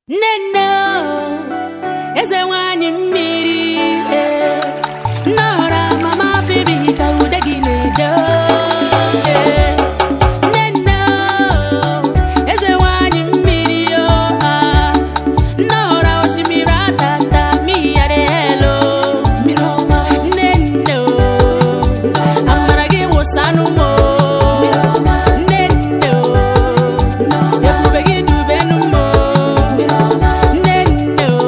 Nnenne o, eze nwanyị mmiri ee, nnọọrọ mama Phoebe ka ude gị na-ede o, ee. Nnenne o, eze nwanyị mmiri o, ah, nnọọrọ osimiri atata miya dị elu. Nnenne o, amara gị wụsanụ m o. Nnenne o, ebube gị dubenu m o. Nnenne o,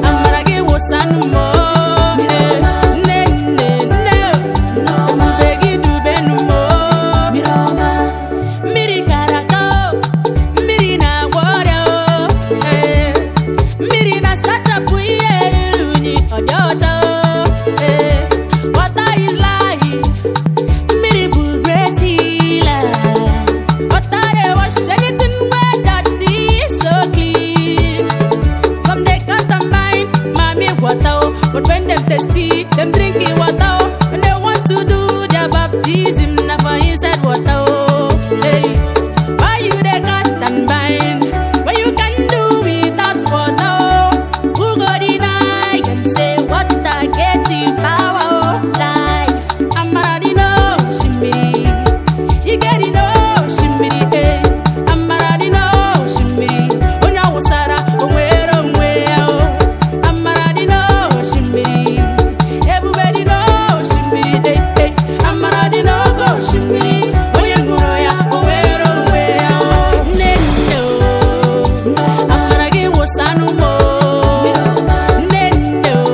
amara gị wụsanụ m o. Nnenne, nne o, ebube gị dubenu m o. Mmiri kara aka o, mmiri na-agwọ ọrịa o, ee. Mmiri na-asachapụ ihe ruru unyi, ọ dị ọcha o, ee. Water is life. Mmiri bụ great healer. Water dey wash anything wey dirty so clean. Some dey cast and bind mami water o, but when dem thirsty, dem drink the water o. When they want to do their baptism, na for inside water o. Hey, why you dey cast and bind when you can do without water o? Who go deny dem say water get the power o? Life, amara dị n'osimiri. Ike dị n'osimiri, eh. Amara dị n'osimiri. Onye awụsara o nwere onwe ya o. Amara dị n'osimiri. Ebube dị n'osimiri, eh, eh. Amara dị n'oge osimiri. Onye ṅụrụ ya o nwere onwe ya o. Nne nne o, amara gị wụsanụ m o. Nne nne o,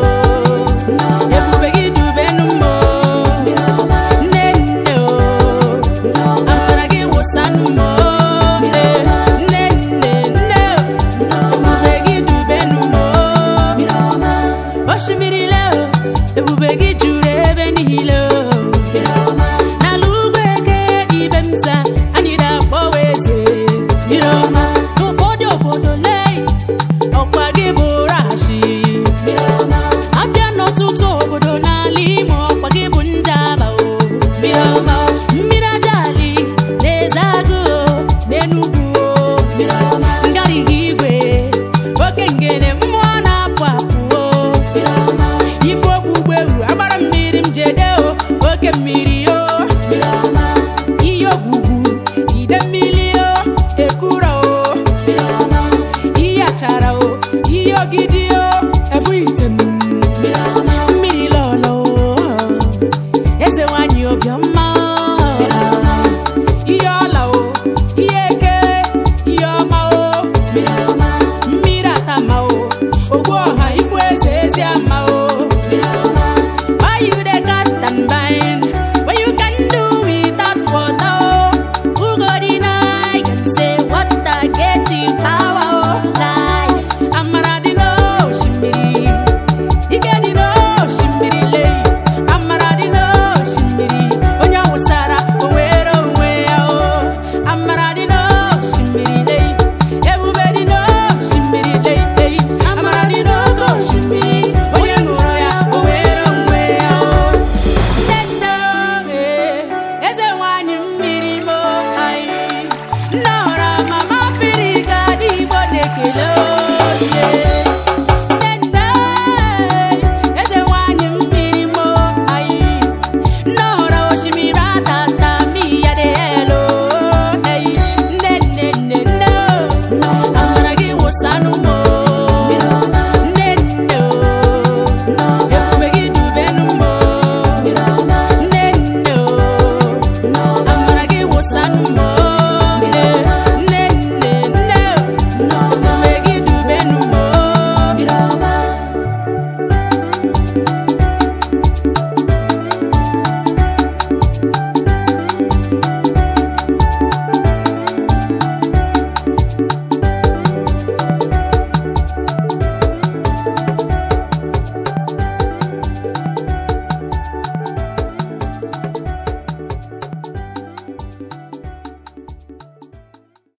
ebube gị dubenu m o. Nne nne o, amara gị wụsanụ m o. Nne nne nne o, ebube gị dubenu m o. Osimiri le o, ebube gị juru ebe niile o. N'ala ugwu eke ibe m sa, anyị na-akpọwa eze. N'ụfọdụ obodo lee, ọkwa gị bụ rashi. Abịa n'ọtụtụ obodo n'ala Imo, ọkwa gị bụ njaba o. Mmiri ajali na-eze agụ o, n'Enugwu o. Ngarịghị igwe, oke ngene mmụọ na-apụ apụ o. Ife ogbugbu ewu agbara mmiri m jede o, oke mmiri o. Ihe ogwugwu, ide mmiri o, ekuro o. Ihe achara o, ihe ogidi.